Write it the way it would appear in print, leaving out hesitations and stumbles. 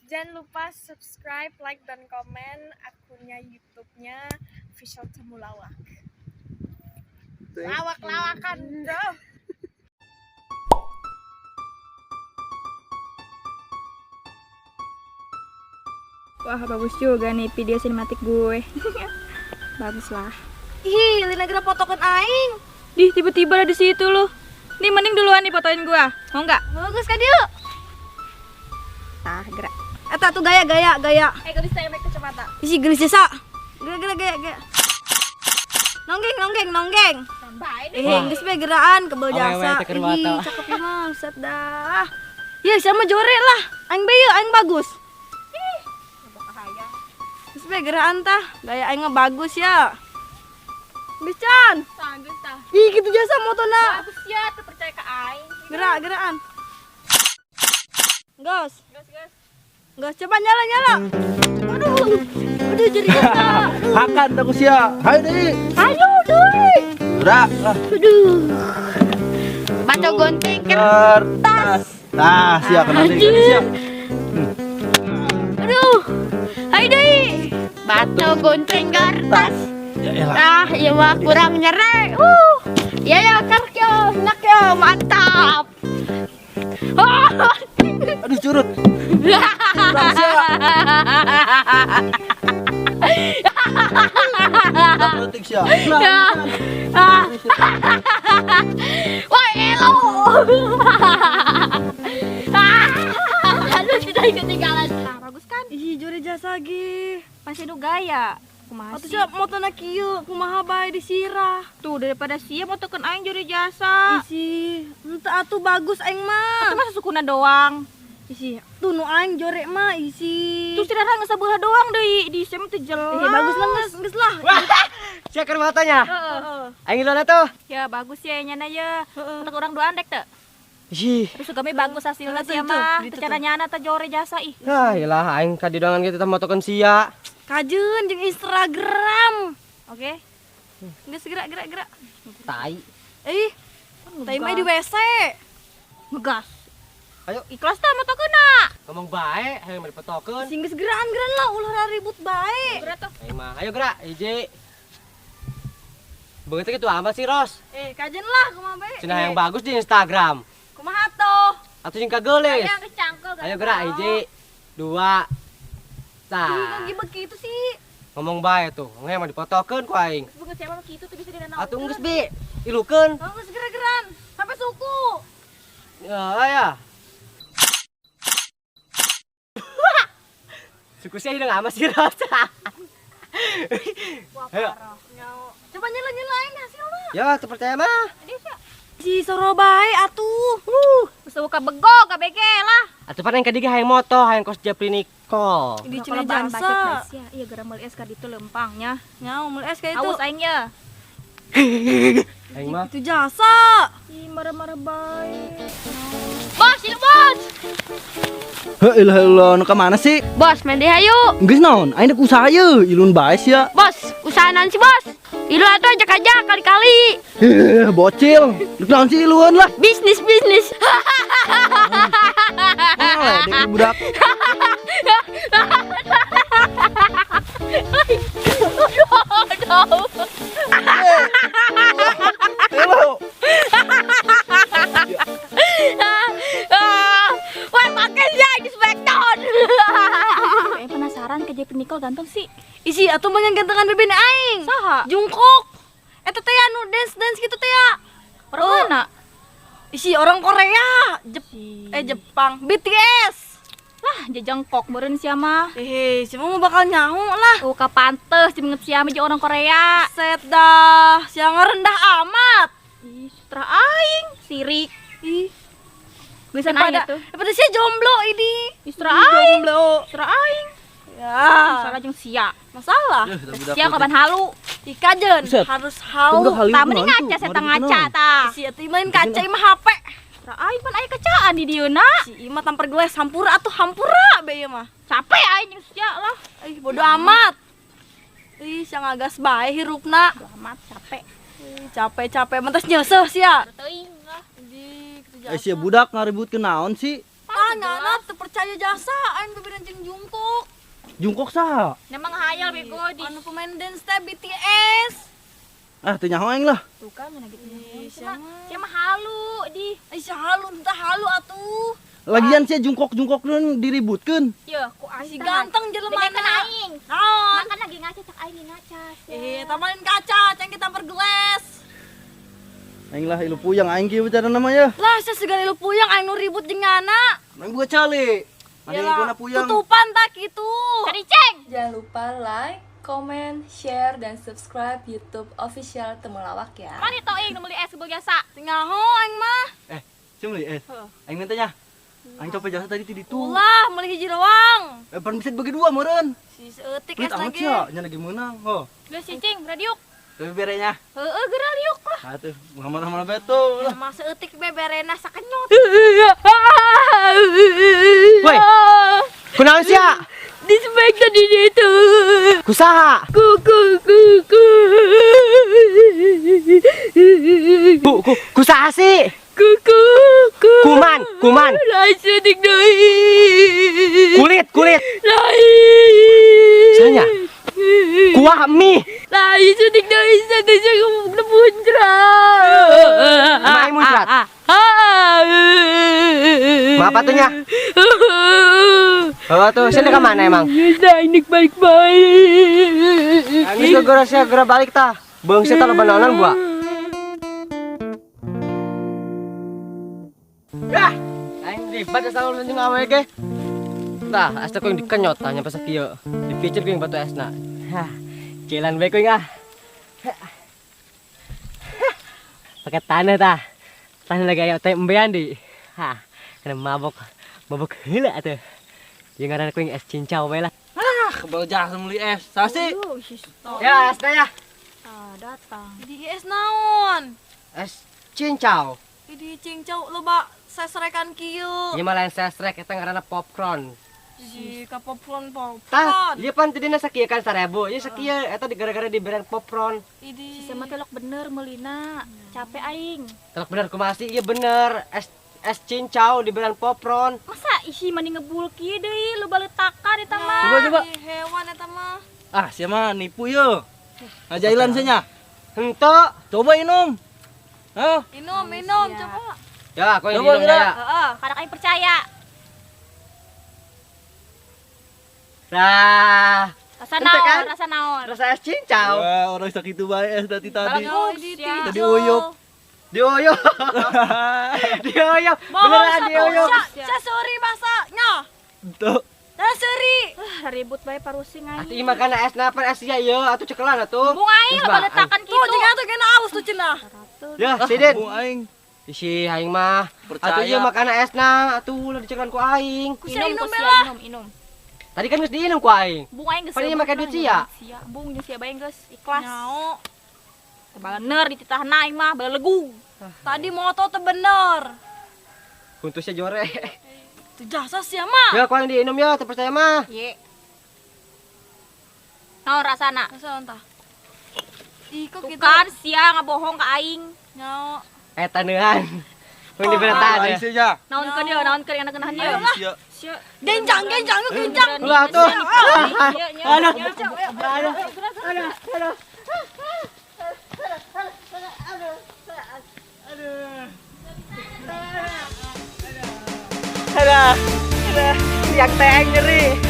Jangan lupa subscribe, like, dan komen akunnya YouTube-nya Visual Temulawak. Lawak-lawakan, bro. Wah, bagus juga nih video sinematik gue. Bagus lah. Ih, lina geura fotokeun aing. Dih, tiba-tiba ada di situ loh. Nih mending duluan nih fotoin gua. Mau nggak? Bagus kan yuk. Tah, gerak. Eta tuh gaya gaya gaya. Eh, gelis saya make kacamata. Isi gelis jasa. Gera gera gaya gaya. Nonggeng nonggeng nonggeng. Baik. Eh, geus be geraan kebel Awewe jasa. teh keur moto. Ih, cakep ieu mah, set dah. Ya, sama jore lah. Aing be yeuh, aing bagus. Geus be geraan tah. Gaya aing mah bagus ya. Bican. Bagus tah. Ih, gitu jasa motona. Bagus ya, terpercaya ke aing. Gerak, geraan. Gas. Gas, gas. Gas, coba nyala nyala. Aduh. Aduh, jadi jasa. Hakan aku sia. Hayo deui. Ayo, deui. Gerak lah. Aduh. Baca gunting Kertas. Nah, sia kena deui sia. Aduh. Ayo deui. Batu gunting kertas. Ya elah. Ah, iya mah kurang nyerek. Ya ya karek yo, enak yo, mantap. Oh. Aduh curut. Kurang sia. Tak penting sia. Ah. Wah, elo. Ah, aduh, tidak ketinggalan. Nah, bagus kan? Ih, jore jasa ge. Pasti nu gaya. Kumaha Atuh sih? sia motona kieu, kumaha bae disirah. Tuh, daripada sia motokeun aing jore jasa. Isi, henteu atuh bagus aing mah. Atuh masa sukuna doang. Isi, tuh nu aing jore mah isi. Tuh si Rara geus sabelah doang deui, di sia mah teu jelas. Eh, bagus lah geus, geus lah. Sia keur motonya. Heeh. Aing iluan atuh. Ya bagus ya nyana ya. Untuk orang dua andek teu. Ih. Terus suka bagus hasilnya Itu, sia itu, mah. itu Teu cara nyana teh jore jasa ih. Ah, iyalah aing ka didoangan kitu teh motokeun sia. Kajeun jeung Instagram. Oke. Geus gerak gerak gerak. Tai. Eh, tai mah di WC. Ngegas. Ayo. Ikhlas tah motokeunna. Ngomong bae, hayang mah dipotokeun. Sing geus geraan-geraan lah ulah ribut bae. Gerak tuh. Aing mah, ayo gerak, hiji. Begitu kitu amat sih, Ros. Eh, kajeun lah kumaha bae. Cenah yang bagus di Instagram. Kumaha tuh? Atuh jeung kageulis. Yang kecangkel. Ayo gerak, hiji, dua. Ih, Tah. kok begitu sih? Ngomong bae tuh, hayang mah dipotokeun ku aing. Bunga siapa mah kitu tuh bisa dinanaon. Atuh geus bi, ilukeun. Oh, geus gerak-geran sampai suku. Ya, ya. Suku sih hidung amat sih Ros. Ayo. Coba nyela-nyelain hasilnya. Ya, terpercaya mah. Si soro bae atuh. Geus buka bego KBG lah. Atuh pan yang kadiga hayang moto, hayang kos Japri Nicole. Di Kalau cenah barang jasa. bacot guys ya. Iya geura meuli es ka ditu lempangnya. Nyaho meuli es kayak itu. Aus aing ya. Aing mah. Itu jasa. Ih, marah-marah bae. Bos, ini bos. Heuh, ilah ilah nu ka mana sih? Bos, main deh ayo. Geus naon? Aing dek usaha ye, ilun bae sia. Bos, usaha naon sih, Bos? Ilu atuh ajak-ajak kali-kali. Heh, bocil. Dek naon sih iluan lah. Bisnis, bisnis. Malah dek budak. Aduh. Hello. Wah, pakai ya di Smackdown. Aing penasaran ke Jepri Nicole ganteng sih. Isi atuh mah gantengan beben aing. Saha? Jungkook. Eta teh anu dance-dance gitu teh ya. Orang mana? Isi orang Korea, Jepang, BTS. Lah, jejengkok meureun sia mah. Eh, siapa mau bakal nyaho lah. Oh, ka pantes dimenget sia mah jeung orang Korea. Set dah, siang rendah amat. Ih, sutra aing, sirik. Ih, Geus aing daripada itu. daripada sia jomblo ini. Ih, sutra aing, Jomblo. sutra aing. Ya. Masalah jeung sia. Masalah. Sia kapan halu. Ikajen Buset. harus Itu halu. budak halu Tah mending naon ngaca tuh? saya Mari ngaca naon? tah. Si atuh main kaca imah HP. Sutra aing pan aya kacaan di dieu na. Si imah tampar gelas hampura atuh hampura be ieu mah. Capek aing jeung sia lah. Ih, bodo amat. Ih, sia ngagas bae hirupna. Bodo amat capek. Ih, capek-capek mentas nyeuseuh sia. Teuing lah. Di Eh sia budak ngaributkeun naon sih? Ah, Lah, nyana teu percaya jasa aing beberan jeung Jungkook. Jungkook saha? Memang hayal bego di. Anu pemain dance teh BTS. Ah, teu nyaho aing lah. Tuh kan mana gitu. Ih, Sia sia mah halu di. Ih, sia halu, entah halu atuh. Lagian sia jungkok-jungkok nun diributkeun. Yo, ku aing Si ganteng jelema Dengekeun aing. Naon? Makan lagi ngaca cak aing ngaca. Sia. Eh, tambahin kaca, ceng kita gelas. Aing lah ilu puyang aing kieu bicara namanya. Lah, sia segala ilu puyang aing nu ribut jeung ngana. Aing buka cali. Ada yang kena puyang. Tutupan tak gitu. Cari ceng. Jangan lupa like, comment, share, dan subscribe YouTube official Temulawak ya. Mana toing nu meuli es kebul jasa. Tinggal ho aing mah. Eh, sia meuli es. Aing minta nya. Aing copet jasa tadi ti ditu. Ulah, meuli hiji doang. Eh, pan bisa dibagi dua meureun. Si seeutik Pelit es amat lagi. sia, nya lagi meunang. Ho. Geus cicing, radiuk. Tapi berenya. Heeh, geura liuk lah. Atuh, mana-mana betul lah. Emang seeutik be berena sakenyot. Woi. Kunaon sia? Disebek tadi itu. Kusaha? Ku ku ku ku. Ku ku kusaha sih? Ku ku ku. Kuman, kuman. Lain suntik deui. Kulit, kulit. Lain. Sanya. Kuah mie. Lain suntik deui satu saya muncrat. Emang aing muncrat? Maaf atuh nya. Oh tuh, sini ke mana emang? Aing balik balik. Aing geus geura sia geura balik tah. Beung sia tah loba naonan buah. Dah, aing ribet asa ulun jeung awe ge. Tah, asa kuing dikenyot tah nya pas kieu. Dipicir kuing batu esna. Hah, jalan bae kuing ah. Pakai tanah tah. Tanah lagi aya teh embean di. Hah, kena mabok. Mabok heula atuh. Jeung ngaranna kuing es cincau bae lah. Ah, kebal jasa meuli es. Sasi. Ya, es ya. Ah, datang. Di es naon? Es cincau. Di cincau loba sesrekan kieu. Ieu mah lain sesrek eta ngaranna popcorn. Si ka popcorn Tah, popcorn. ieu pan tadina sakieu kan 1000. Ieu sakieu eta di gara-gara diberen popcorn. Idi. Si sama telok bener meulina. Capek aing. Telok bener kumaha sih? Ieu bener. Es es cincau diberen popcorn. Masa isi mani ngebul kieu deui loba letakan eta mah. Coba coba. Ih, hewan eta mah. Ah, sia mah nipu ye. Ngajailan sia nya. Henteu. Coba minum. Hah? Minum, minum coba. Ya, aku yang Coba, minum Mira. ya. Heeh. Kadang aing percaya. Nah, Rasa Ente naon, kan? rasa naon. rasa es cincau. Wah, orang sakitu bae es tadi tadi. Oh, di ya. Tadi uyup. Dioyop. Dioyop. Beneran dioyop. Sia seuri basa nya. Tuh. Dah seuri. Ah, ribut bae parusing Atuh aing. ieu makan es napa es sia ieu atuh cekelan atuh. Bung aing Terus, loba Ba, letakan Tuh kitu. jeung atuh kena aus tuh cenah. Ya, sidin. Bung aing. Isi aing mah. Percaya. Atuh ieu makan esna, atuh ulah dicekelan ku aing. Ku sia Minum inum ku sia, bela. minum, minum. Tadi kan geus diinum ku aing. Bung aing geus. Pan ieu make duit sia. Sia, bung jeung sia bae geus ikhlas. Nyao. Teu bener dititahna aing mah balelegung. Tadi moto teu bener. Kuntusnya jore. Tuh jasa sia mah. Ya, ku aing diinum ya, teu percaya mah. Ye. Naon rasana? Rasa entah. Ih, kok Tuh gitu? kan sia ngabohong ka aing. Nyao. Eta neuhan. Ku dibere Ah, taneuh. aing sia nya. Naonkeun ieu, naonkeun yang ngeunahan ieu. Aing sia. Sia. Genjang, genjang, yuk genjang. Ulah atuh. Aduh. Aduh. Aduh. Aduh. Aduh. Aduh. Aduh. Liang teh aing nyeri.